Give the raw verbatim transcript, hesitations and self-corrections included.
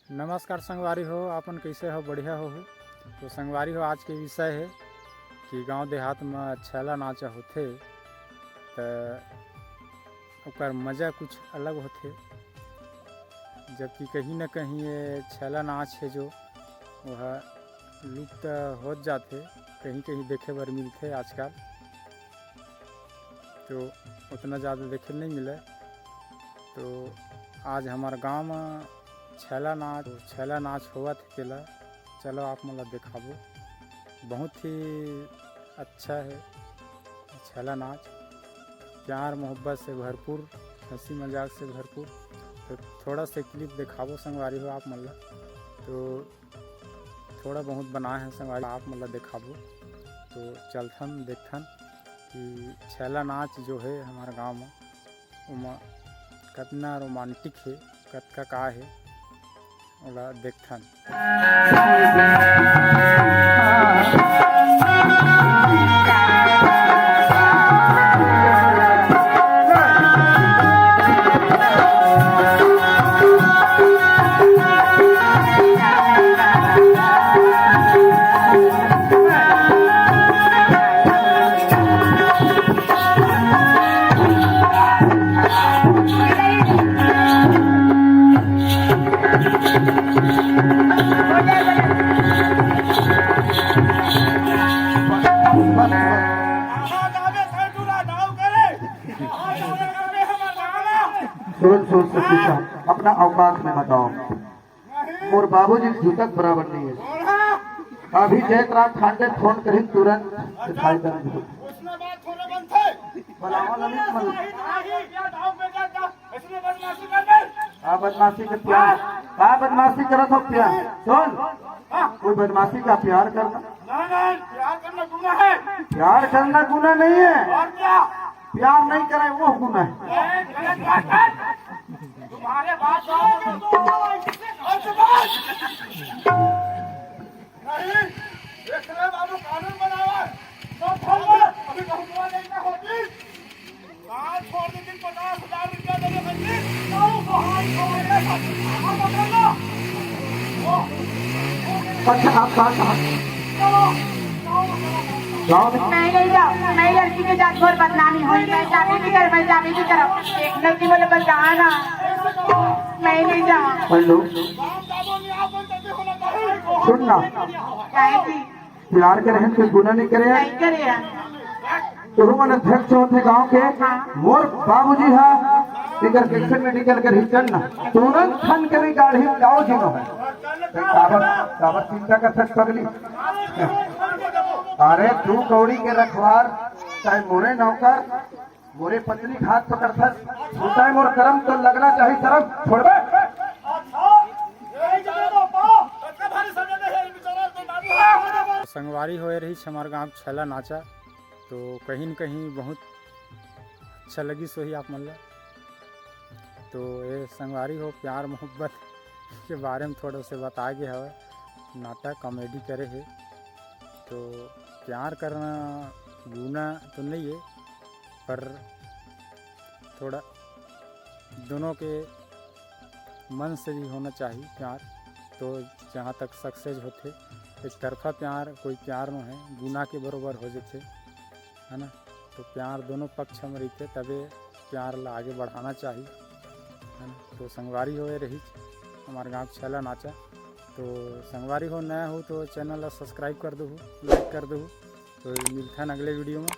नमस्कार संगवारी हो, आपन कइसे हो? बढ़िया हो? तो संगवारी हो, आज के विषय हे कि गांव देहात म छैला नाच होथे, त ओकर मजा कुछ अलग होथे। जबकि कहीं न कहीं ये छैला नाच हे जो, वह लुप्त होत जाथे, कहीं-कहीं देखे बर मिलथे आजकल, तो उतना ज़्यादा देखे ल नइ मिले। तो आज हमर गांव म छैला नाच, छैला नाच होवत हे, तेला चलो आप मन ला देखाबो। बहुत ही अच्छा हे छैला नाच, प्यार मोहब्बत से भरपूर, हंसी मजाक से भरपूर। तो थोड़ा से clip देखाबो संगवारी हो आप मन ला। तो थोड़ा बहुत बनाए हे संगवारी, आप मन ला देखाबो। तो चलथन देखथन कि छैला नाच जो हे हमर गांव म, ओमा कतना romantic हे, कतका का हे, ओला देखथन। सुन, सुन, सतीश, अपना औकात में बताओ। मोर बाबूजी जूतक बराबर नहीं है। अभी जयत राम खांडे फोन करिन, तुरंत दिखाई दे। बुलावा ललित मल। का बदमाशी करत हस? का बदमाशी करत हो प्यार? सुन, कोई बदमाशी का प्यार करना? नहीं, नहीं, प्यार करना गुनाह है। प्यार करना गुनाह नहीं है। और क्या? प्यार नहीं करे वो गुनाह है। ए, गलत बात है। तुम्हारे बाप दादा को तो नहीं, एकरे बाबू कानून बनावा। सब छोड़ दे, अभी बहुत बड़ा नहीं होती। काल छोड़ दे, दिन पचास हजार रुपया दे दे, भाई। जाओ, बाहर छोड़ दे, हम पकड़ लो। अच्छा, आप कहाँ, कहाँ? चलो, चलो, चलो। जाओ। मैं नहीं जाऊँ, मैं लड़की के जात घोर बदनामी होई, मैं शादी नहीं कर, मैं शादी नहीं करब। लड़की बोले, बस जाना, मैं नहीं जाऊँ। हेलो। सुन ना। काहे की? प्यार करे हन, कोई गुना नहीं करे हन। नहीं करे हन। तुहू मन अध्यक्ष होथे गांव के। हाँ। मोर बाबूजी हा एकर kitchen में निकल कर ही चल ना, तुरंत खन के भी गाड़ी लाओ जी नो। काबर, काबर चिंता करथस पगली? अरे तू कौड़ी के रखवार, चाहे मोरे नौकर, मोरे पत्नी के हाथ पकड़थस, छूटाए मोर करम तो लगना चाही शरम, छोड़बे? संगवारी होए रहिस हमर गांव छैला नाचा, तो कहीं न कहीं बहुत अच्छा लगिस होही आप मन ला। तो ये संगवारी हो, प्यार मोहब्बत के बारे में थोड़ा से बता गे हवय, नाटक comedy करे हे। तो प्यार करना गुना तो नहीं है, पर थोड़ा दोनों के मन से भी होना चाहिए प्यार। तो जहाँ तक success होथे, एक तरफा प्यार कोई प्यार नो है, गुना के बरोबर हो जथे, है ना। तो प्यार दोनों पक्ष में रहिथे, तबे प्यार ला आगे बढ़ाना चाहिए, है ना। तो संगवारी होए रहिस हमारे गाँव छैला नाचा। तो संगवारी हो, नया हो तो channel ला subscribe कर दो, like कर दो। तो मिलथन अगले video में।